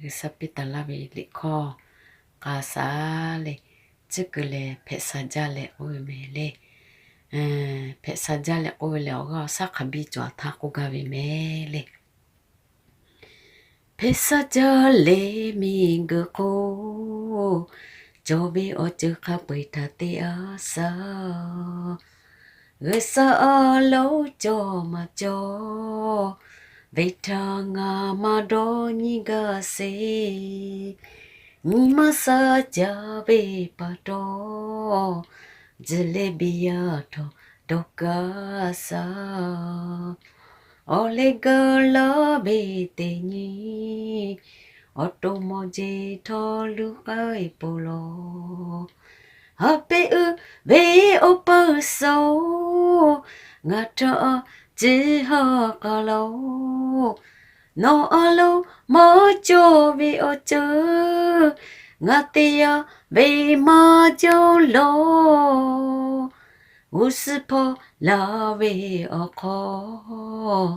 G'uiˬsha piˇ taˍ laˇ ve liꞈ hkawˇ k'a sha leh, tcuhˉ kuiˬ lehˬ hpehꞈ sha jaˇ leh k'oˆ ve mehˍ le. Hpehꞈ sha jaˇ leh k'oˆ ve lehˬ, awˬ g'aˇ awˬ shaˉ hk'a biˇ cawˬ htaˇ k'oˆ gaˇ ve mehˍ le. Hpehꞈ sha jaˇ leh miˬguiˬ hk'oˆ cawˬ ve awˬ ceuˬ hk'a peu-eˬ htaꞈ te a shaˍ. G'uiˬsha a loˍ cawˬ maˇ cawˬ ve htaꞈ ngaˬ maˇ dawˇ nyi gaˇ sheˍ. Nyi ma sha caˇ ve pa taw, tzuhˬ leh biˇ yaˇ htawˇ dawˇ kaˇ shaˍ. Awˬ leh gaˬ laˇ ve teˇ nyi, awˬ to mawˇ jeˬ htawˇ luˬ k'ai po lawˬ. Haꞈ pehnˇ uiˍ ve awˬ pawˇ suhˍ, ngaˬ htaꞈ a ciˉ ha k'a laˇ-oˬ. Nawˬ a loˍ maˇ cawˬ ve awˬ ceuˬ ngaˬ te yaˇ ve maˇ cawˬ lawˬ. G'uˇ suhˍ hpawˇ laˬ ve awˬ hk'aw,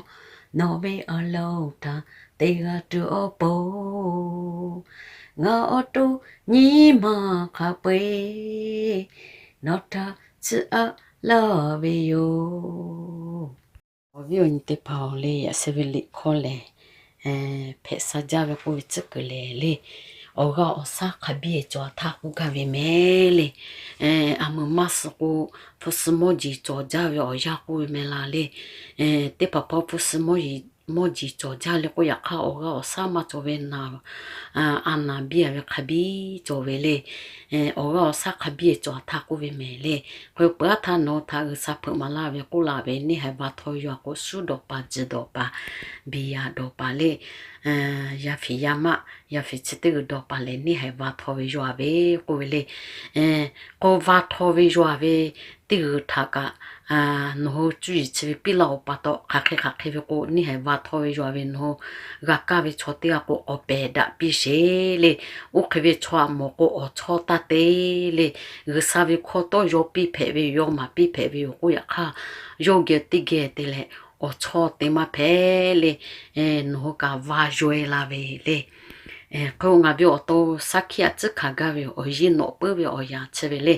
nawˬ ve a loˍ htaꞈ te g'a tuˬ awˬ pon, ngaˬ awˬ to nyi ma hk'a peu-e nawˬ htaꞈ tsuhˇ aˆ laˇ ve yoˬ. Awˬ viˉ awˬ nyi teˇ hpaˍ-oˬ le, yaꞈ sheh ve liꞈ hkawˇ lehˬ, hpehꞈ sha jaˇ ve k'oˆ ve tcuhˉ kuiˬ lehˬ le, awˬ g'aˇ awˬ shaˉ hk'a biˇ cawˬ htaˇ k'oˆ gaˇ ve mehˍ le. A meuˍ maˇ suh k'o, hpu suh mawˇ jeˬ cawˬ jaˇ ve awˬ yanˇ k'oˆ ve mehˍ la le. Teˇ hpaˍ hpaˇ hpu suh mawˇ jeˬ cawˬ jaˇ le k'oˆ, yaꞈ hk'aˇ awˬ g'aˇ awˬ shaˉ maˇ cawˬ ve naˍ, a naˍ biˇ a ve hk'a biˇ cawˬ ve le. Awˬ g'aˇ awˬ shaˉ hk'a biˇ cawˬ htaˇ k'oˆ ve mehˍ le. Hk'e peuˬ aˉ htaˇ nawˬ hui htaꞈ G'uiˬsha hpeuꞈ maˍ laˇ ve k'oˆ la ve, neˇ haiˬ va htaw ve yaˇ k'o, shuˉ dawˬ paˍ, tzuhˬ dawˬ paˍ, biˇ yaˇ dawˬ paˍ le, yaˇ fiˍ yaˇ maˆ, yaˇ fiˍ chi teˇ g'uiˬ dawˬ paˍ lehˬ, neˇ haiˬ va htaw ve yaˇ ve k'oˆ ve le. K'o va htaw ve yaˇ ve teˇ g'uiˬ htaꞈ kaꞈ nawˬ hui cuˇ yiˍ chi ve piˇ laˇ-oˬ pa taw, hk'aˬ hk'e hk'aˬ hk'e ve k'o, neˇ haiˬ va htaw ve yaˇ ve nawˬ hui g'a kaˇ ve chaw teˇ g'aˇ k'o, awˬ pehˍ daꞈ piˇ sheˍ le. Oˇ hk'e ve chaw a mawˬ k'o, awˬ chawˇ taˇ te le. G'uiˬsha ve hkawˇ tawˇ yaw piˇ hpehꞈ ve yoˬ, yaw maˍ piˇ hpehꞈ ve yoˬ k'oˆ, yaꞈ hk'aˇ yawˇ geh teˇ geh te leh awˬ chawˇ te maˇ hpehꞈ le. Nawˬ hui kaꞈ va yaw-e la ve le. Hk'e ngaˬ ve awˬ to shaˉ hkiˆ a tcuhˉ hkanˍ gaˇ ve awˬ yiˇ nawꞈ puiˉ ve awˬ yanˇ chi ve le.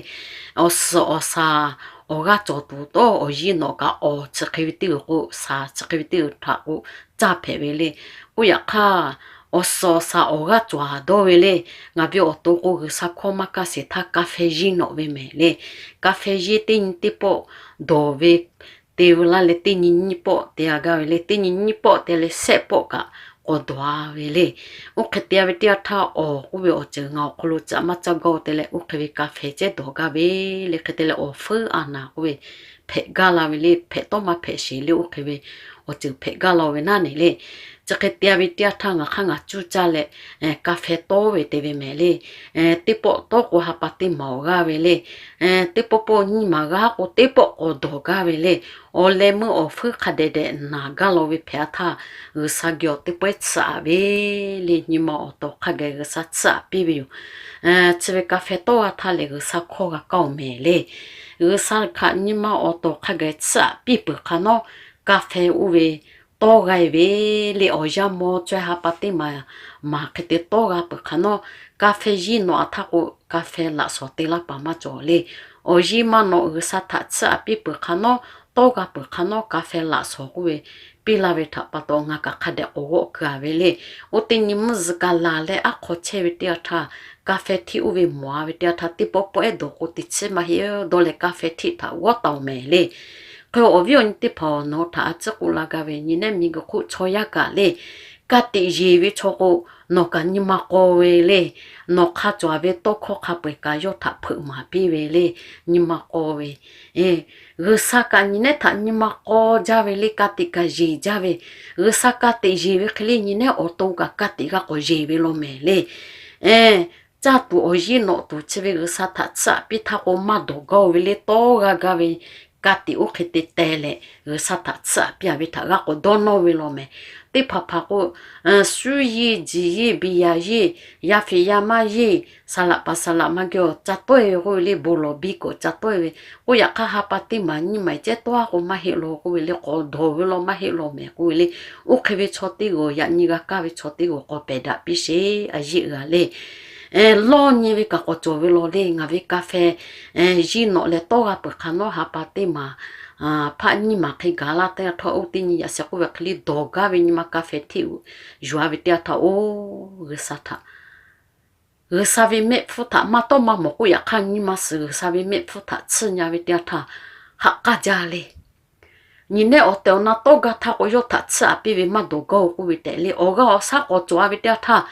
Awˬ suhˍ awˬ shaˍ awˬ g'aˇ cawˬ tuˬ tawˇ, awˬ yiˇ nawꞈ kaꞈ awˬ chi hk'e ve teˇ g'uiˬ k'o, shaˍ chi hk'e ve teˇ g'uiˬ htaꞈ k'o caˇ hpehꞈ ve le. K'oˆ yaꞈ hk'aˇ, awˬ suhˍ awˬ shaˍ awˬ g'aˇ cawˬ dawˇ ve le. Ngaˬ ve awˬ to k'o, G'uiˬsha hkawˇ maˇ kaˇ sheˍ htaˇ, ka feh yiˇ nawꞈ ve mehˍ le. Ka feh yiˇ teˇ nyi teˇ pawˆ dawˬ ve te ve laˇ leh, teˇ nyi nyiˇ pawˆ te a gaˇ ve le. Teˇ nyi nyiˇ pawˆ te leh, shehˆ pawˆ kaꞈ k'awꞈ dawˬ a ve le. Oˇ hk'e te a ve teˇ yanˇ htaˇ, awˬ k'oˆ ve awˬ ceuˬ ngaˬ awˬ hk'aw lo caꞈ maˇ caˇ gaˇ-oˬ te leh, oˇ hk'e ve ka feh cehˉ dawˬ gaˇ ve le. Hk'e te leh awˬ feuˉ a naˍ k'oˆ ve hpehꞈ gaˇ la ve le. Hpehꞈ tawˇ maˇ hpehꞈ sheˍ le. Oˇ hk'e ve awˬ ceuˬ hpehꞈ gaˇ la ve naˉ neˬ le. Chi hk'e te a ve teˇ yanˇ htaˇ, ngaˬ hk'aˇ ngaˬ cuˇ caˇ leh ka feh tawˇ ve te ve mehˍ le. Teˇ pawˆ tawˇ k'o, ha pa teˇ maˍ awˬ g'aˇ ve le. Teˇ pawˆ pawˆ nyiˇ maˬ g'aˇ k'o, teˇ pawˆ k'awꞈ dawˬ gaˇ ve le. Awˬ leh meuˇ awˬ feuˉ hk'a dehꞈ dehꞈ naˍ gaˇ la ve hpehꞈ a htaˇ, G'uiˬsha geh awˬ teˇ pawehˇ tsuhˇ aꞈ ve le. Nyi ma awˬ to hk'a gaˬ G'uiˬsha tsuhˇ aꞈ piˇ ve yoˬ. Chi ve ka feh tawˇ g'a htaˇ lehˬ, G'uiˬsha hkawˇ g'a kaˇ-oˬ mehˍ le. G'uiˬsha htaꞈ nyi ma awˬ to hk'a gaˬ tsuhˇ aꞈ piˇ peuˬ hk'a nawˉ, ka feh oˇ ve tawˇ g'a-e ve le. Awˬ yanˇ mawˇ chaweh ha pa teˇ maˬ maˬ hk'e te tawˇ g'a peuˬ hk'a nawˉ, ka feh yiˇ nawꞈ a htaˇ k'o, ka feh laꞈ shawˍ te laˇ paˍ maˇ cawˬ le. Awˬ yiˇ maˇ nawꞈ G'uiˬsha htaꞈ tsuhˇ aꞈ piˇ peuˬ hk'a nawˉ, tawˇ g'a peuˬ hk'a nawˉ, ka feh laꞈ shawˍ k'oˆ ve piˇ laˇ ve htaꞈ pa taw, ngaˬ kaꞈ hk'a dehꞈ k'awꞈ g'awˆ keu a ve le. Oˇ teˇ nyi mvuhˇ zuhꞈ kaꞈ laˬ leh aˉ hk'aw chehˇ ve teˇ yanˇ htaˇ, ka feh htiˆ oˇ ve mawˬ a ve teˇ yanˇ htaˇ, teˇ pawˆ pawehˇ dawˬ k'o, teˇ chiˉ maˇ heˆ dawˇ leh ka feh htiˆ htaꞈ g'awˇ taˍ-oˬ mehˍ le. Hk'e awˬ viˉ awˬ nyi teˇ hpaˍ-oˬ, nawˬ hui htaꞈ a ciˉ k'oˆ la gaˇ ve, nyi nehˉ miˬguiˬ hk'oˆ chaw yaˇ kaꞈ le, ka tiꞈ yeˬ ve chaw k'o, nawˬ kaꞈ nyi ma k'aw ve le. Nawˬ hk'a cawˬ ve tawˇ hkawˇ hk'a peu-eˬ kaꞈ yawˇ htaꞈ hpeuꞈ maˍ piˇ ve le. Nyi ma k'aw ve, G'uiˬsha kaꞈ nyi nehˉ htaꞈ nyi ma k'aw jaˇ ve le. Ka tiꞈ kaꞈ yeˬ jaˇ ve, G'uiˬsha ka tiꞈ yeˬ ve hk'e le, nyi nehˉ awˬ to kaꞈ ka tiꞈ g'a k'awꞈ yeˬ ve law mehˍ le. Caˇ tuˬ awˬ yiˇ nawꞈ tuˬ chi ve G'uiˬsha htaꞈ tsuhˇ aꞈ piˇ htaˇ k'o, maˇ dawˬ gaˇ-oˬ ve le. Tawˇ g'a gaˇ ve ka tiꞈ oˇ hk'e te teh leh, G'uiˬsha htaꞈ tsuhˇ aꞈ piˇ a ve htaꞈ g'a k'awꞈ dawˇ nawˇ ve law mehˍ. Teˇ hpaˍ hpaˍ k'o, suˉ yeˇ, jiˬ yeˇ, biˬ yaˍ yeˇ, yaˇ feꞈ yaˇ maˇ yeˇ, saˍ laꞈ paˍ saˍ laꞈ ma geh awˬ ca tawˆ-e ve k'oˆ ve le, bon lawˬ biˇ k'awꞈ ca tawˆ-e ve. K'oˆ yaꞈ hk'aˇ ha pa teˇ maˬ nyiˇ maˬ cehˇ tawˆ-a k'o maˇ heˆ law k'oˆ ve le, k'awꞈ dawˬ ve law maˇ heˆ law mehˍ k'oˆ ve le. Oˇ hk'e ve chaw teˇ g'aˇ, yaꞈ nyi g'a kaˇ ve chaw teˇ g'aˇ k'awꞈ pehˬ daꞈ piˇ sheˍ, a yeˆ g'a le. Lawˇ nyi ve kaꞈ k'awꞈ cawˬ ve law le. Ngaˬ ve ka feh yiˇ nawꞈ leh tawˇ g'a peuˬ hk'aˬ nawˉ ha pa teˇ maˬ hpaˆ nyiˇ maˬ hk'e gaˬ laˇ teˇ yanˇ htawˇ, oˇ teˇ nyi yaꞈ sheh k'oˆ ve hk'e le dawˬ gaˇ ve nyi ma ka feh hteˇ uiˍ yuˬ-a ve teˇ yanˇ htaˇ, oˇ G'uiˬsha htaꞈ, G'uiˬsha ve mehˆ hpfuhˇ htaꞈ maˇ tawˆ maˇ mawˬ k'oˆ yaꞈ hk'aˇ, nyi ma suhˍ G'uiˬsha ve mehˆ hpfuhˇ htaꞈ tsuhˇ nyi ve teˇ yanˇ htaˇ, haꞈ k'aˇ jaˇ le. Nyi nehˉ awˬ tehˬ awˬ na tawˇ gaˇ htaˇ k'o, yawˇ htaꞈ tsuhˇ aꞈ piˇ ve maˇ dawˬ gaˇ-oˬ k'oˆ ve tehꞈ le, awˬ g'aˇ awˬ shaˉ k'awꞈ cawˬ-a ve teˇ yanˇ htaˇ,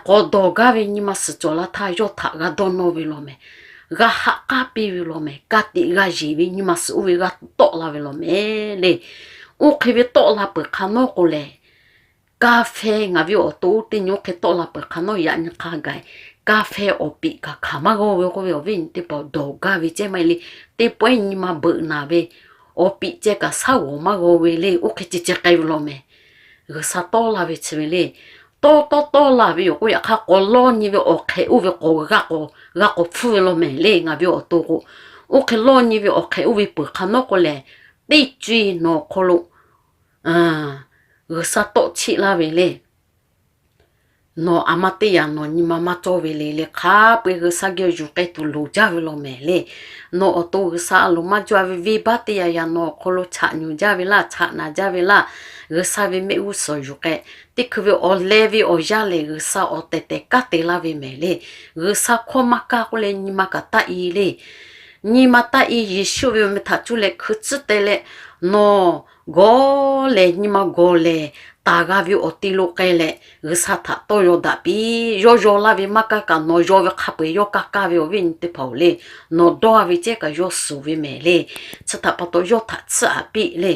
k'awꞈ dawˬ gaˇ ve nyi ma suhˍ cawˬ la htaˇ, yawˇ htaꞈ g'a dawˇ nawˇ ve law mehˍ. G'a haꞈ k'aˇ piˇ ve law mehˍ. Ka tiꞈ g'a yeˬ ve nyi ma suhˍ oˇ ve g'a tawˆ la ve law mehˍ le. Oˇ hk'e ve tawˆ la peuˬ hk'aˬ nawˉ k'o lehˬ, ka feh ngaˬ ve awˬ to oˇ teˇ nyi oˇ hk'e tawˆ la peuˬ hk'aˬ nawˉ yaꞈ nyi hk'a gaˬ, ka feh awˬ piꞈ kaꞈ hkanˍ maˇ g'awˇ ve k'oˆ ve awˬ viˉ awˬ nyi teˇ hpaˍ, dawˬ gaˇ ve cehˇ maˇ heˆ le. Teˇ pawehˇ nyi ma beuꞈ naˍ ve, awˬ piꞈ ceh kaꞈ shaˉ g'awˬ maˇ g'awˇ ve le. Oˇ hk'e ceh ceh k'ai ve law mehˍ. G'uiˬsha tawˆ la ve chi ve le. Tawˇ tawˇ tawˆ la ve yoˬ k'oˆ yaꞈ hk'aˇ, k'awꞈ lawˇ nyi ve awˬ hk'ehꞈ oˇ ve k'awꞈ g'a k'awꞈ hpfuhˇ ve law mehˍ le. Ngaˬ ve awˬ to k'o, oˇ hk'e lawˇ nyi ve awˬ hk'ehꞈ oˇ ve peuˬ hk'aˬ nawˉ k'o lehˬ, teˇ co-e nawˬ awˬ hk'aw lo G'uiˬsha tawˆ cheˆ laˇ ve le. Nawˬ aˬ ma teˇ yanˇ nawˬ nyi ma maˇ cawˇ ve le le, hk'a peu-eˬ G'uiˬsha geh yuˬ k'ai tuˬ loˍ jaˇ ve law mehˍ le. Nawˬ awˬ to G'uiˬsha a loˍ maˇ cawˇ ve venˇbaˆ teˇ yanˇ yanˇ nawˬ awˬ hk'aw lo chaꞈ nyuˬ jaˇ ve laˇ, chaꞈ naˍ jaˇ ve laˇ, G'uiˬsha ve mehˆ g'uˇ suhˍ yuˬ k'ai, teˇ hkui ve awˬ leh ve awˬ yanˇ lehˬ G'uiˬsha awˬ tehˬ tehˬ kanˉ te laˇ ve mehˍ le. G'uiˬsha hkawˇ maˇ kaˇ k'oˆ leh nyi ma kaꞈ taˆ-e le. Nyi ma taˆ-e, Yeˍsuˆ ve awˬ meh htaꞈ cuˇ leh hkui tcuhˉ te leh, nawˬ gawˬ lehˬ nyi ma gawˬ lehˬ, taˍ g'a ve awˬ te lo k'ai leh G'uiˬsha htaꞈ tawˇ yaw daꞈ piˇ. Yawˇ yaw laˇ ve maˇ kaˇ kaꞈ nawˬ yaw ve hk'a peu-eˬ yawˇ kaˇ kaˇ ve awˬ viˉ awˬ nyi teˇ hpaˍ-oˬ le. Nawˬ dawˇ ve cehˇ kaꞈ yawˇ suhˍ ve mehˍ le. Chi htaꞈ pa taw yawˇ htaꞈ tsuhˇ aꞈ piˇ le.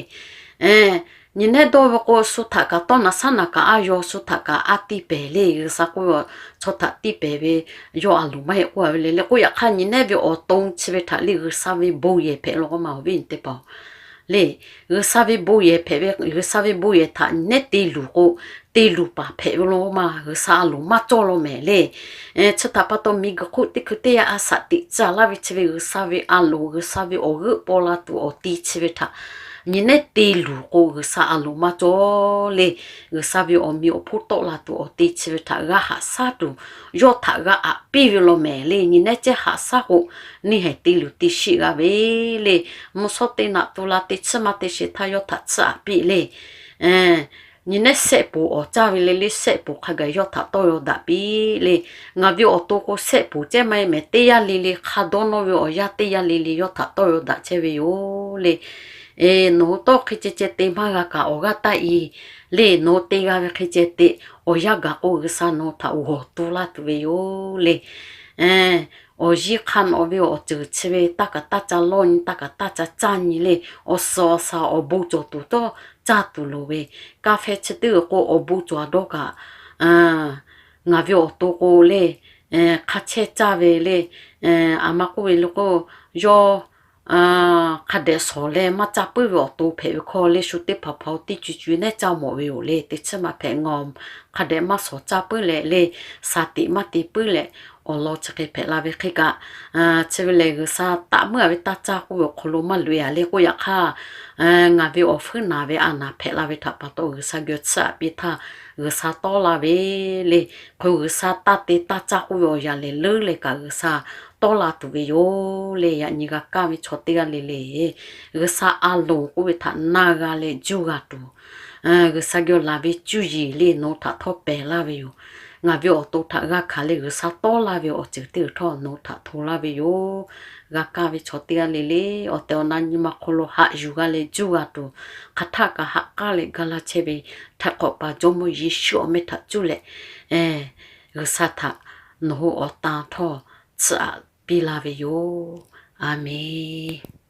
Nyi nehˉ dawˇ ve k'o, shu htaꞈ kaꞈ tawˇ naˍ shaˉ naˍ kaꞈ a yaw, shu htaꞈ kaꞈ a tiˇ pehˍ le. G'uiˬsha k'oˆ ve, chaw htaꞈ tiˇ pehˍ ve yawˇ a loˍ maˇ heˆ k'oˆ ve le le. K'oˆ yaꞈ hk'aˇ nyi nehˉ ve awˬ to chi ve htaꞈ le G'uiˬsha ve bon yehˬ hpehꞈ law k'o ma awˬ viˉ awˬ nyi teˇ hpaˍ-oˬ le. G'uiˬsha ve bon yehˬ hpehꞈ ve, G'uiˬsha ve bon yehˬ htaꞈ nyi nehˉ te luˬ k'o, te luˬ paˍ hpehꞈ ve law k'o ma G'uiˬsha a loˍ maˇ cawˇ law mehˍ le. Chi htaꞈ pa taw miˬguiˬ hk'oˆ teˇ hkui teˇ yanˇ a shaꞈ teꞈ tcuh laˇ ve chi ve G'uiˬsha ve a loˍ, G'uiˬsha ve awˬ g'euˆ paw la tuˬ awˬ te chi ve htaꞈ nyi nehˉ te luˬ k'o G'uiˬsha a loˍ maˇ cawˇ le. G'uiˬsha ve awˬ meꞈ awˬ hponˇ tawˆ la tuˬ awˬ te chi ve htaꞈ g'a haꞈ shaˉ tuˬ, yawˇ htaꞈ g'a aꞈ piˇ ve law mehˍ le. Nyi nehˉ cehˇ haꞈ shaˉ k'o, neˇ haiˬ te luˬ te shiˆ g'a ve le. Mvuhˇ shawˉ teˇ naꞈ tu la teˇ chiˇ maˇ teˇ shiˍ htaˇ yawˇ htaꞈ tsuhˇ aꞈ piˇ le. Nyi nehˉ shehˆ poˍ awˬ caˇ ve le le, shehˆ poˍ hk'a gaˬ yawˇ htaꞈ tawˇ yaw daꞈ piˇ le. Ngaˬ ve awˬ to k'o shehˆ poˍ cehˇ maˇ heˆ mehˍ, teˇ yanˇ le le hk'a dawˇ nawˇ ve awˬ yanˇ teˇ yanˇ le le yawˇ htaꞈ tawˇ yaw daꞈ chehˇ ve yoˬ le. Nawˬ hui tawˇ hk'e ceh ceh te maˇ g'a kaꞈ awˬ g'aˇ taˆ-e le. Nawˬ hui te g'a ve hk'e ceh te, awˬ yanˇ gaˬ k'o G'uiˬsha nawˬ hui htaꞈ g'awˬ tu laˇ tuˬ ve yoˬ le. Awˬ yiˇ hk'a nawꞈ ve awˬ ceuˬ chi ve taˇ kaꞈ taˇ ca lawˇ nyi, taˇ kaꞈ taˇ ca caˇ nyi le. Awˬ suhˍ awˬ shaˍ awˬ bon cawˬ tuˬ tawˇ caˇ tuˬ loˍ ve, ka feh chi teˇ g'uiˬ k'o awˬ bon cawˬ dawˇ kaꞈ, ngaˬ ve awˬ to k'o le, hk'a chehˇ caˇ ve le, aˬ ma k'oˆ ve le k'o, yawˇ hk'a dehꞈ shawˍ leh maˇ caˇ puiˉ ve awˬ to hpehꞈ ve hkawˇ le. Shu teˇ hpaˍ hpaˍ-oˬ, teˇ co co nehˉ caˇ mawˬ ve yoˬ le. Teˇ chiˇ maˇ hpehꞈ, ngaˬ hk'a dehꞈ maˇ shawˍ caˇ puiˉ leh le, shaˍ teꞈ maˇ te puiˉ leh, awˬ lawn chi hk'e hpehꞈ la ve hk'e kaꞈ, chi ve lehˬ G'uiˬsha taꞈ meuˇ a ve taˇ caˇ k'oˆ ve awˬ hk'aw lo maˇ loꞈ-e a le. K'oˆ yaꞈ hk'aˇ, ngaˬ ve awˬ hpuiˉ naˍ ve a naˍ hpehꞈ la ve htaꞈ pa taw G'uiˬsha geh tsuhˇ aꞈ piˇ htaˇ, G'uiˬsha tawˆ la ve le. Hk'e G'uiˬsha taˇ te taˇ caˇ k'oˆ ve awˬ yanˇ lehˬ leuˉ leh kaꞈ G'uiˬsha tawˆ la tuˬ ve yoˬ le. Yaꞈ nyi g'a kaˇ ve chaw teˇ g'aˇ le le, G'uiˬsha a loˍ k'oˆ ve htaꞈ na g'a leh juˇ g'a tuˬ, G'uiˬsha geh laˬ ve cuˇ yiˍ le nawˬ hui htaꞈ htawˇ pehˬ laˇ ve yoˬ. Ngaˬ ve awˬ to htaꞈ g'a hkanˍ leh G'uiˬsha tawˆ laˇ ve awˬ ceuˬ teˇ g'uiˬ htawˇ nawˬ hui htaꞈ hto laˇ ve yoˬ. G'a kaˇ ve chaw teˇ g'aˇ le le, awˬ tehˬ awˬ na nyi ma hk'aw lo haꞈ yuˬ g'a leh juˇ g'a tuˬ, hk'aˬ htaˆ kaꞈ haꞈ k'aˉ leh ga laˇ chehˇ ve Htaiˍ hk'awꞈ paˍ Jawˇmawˇ Yeˍsuˆ awˬ meh htaꞈ cuˇ leh, G'uiˬsha htaꞈ nawˬ hui awˬ tan htawˇ tsuhˇ aꞈ piˇ laˇ ve yoˬ. A menˬ.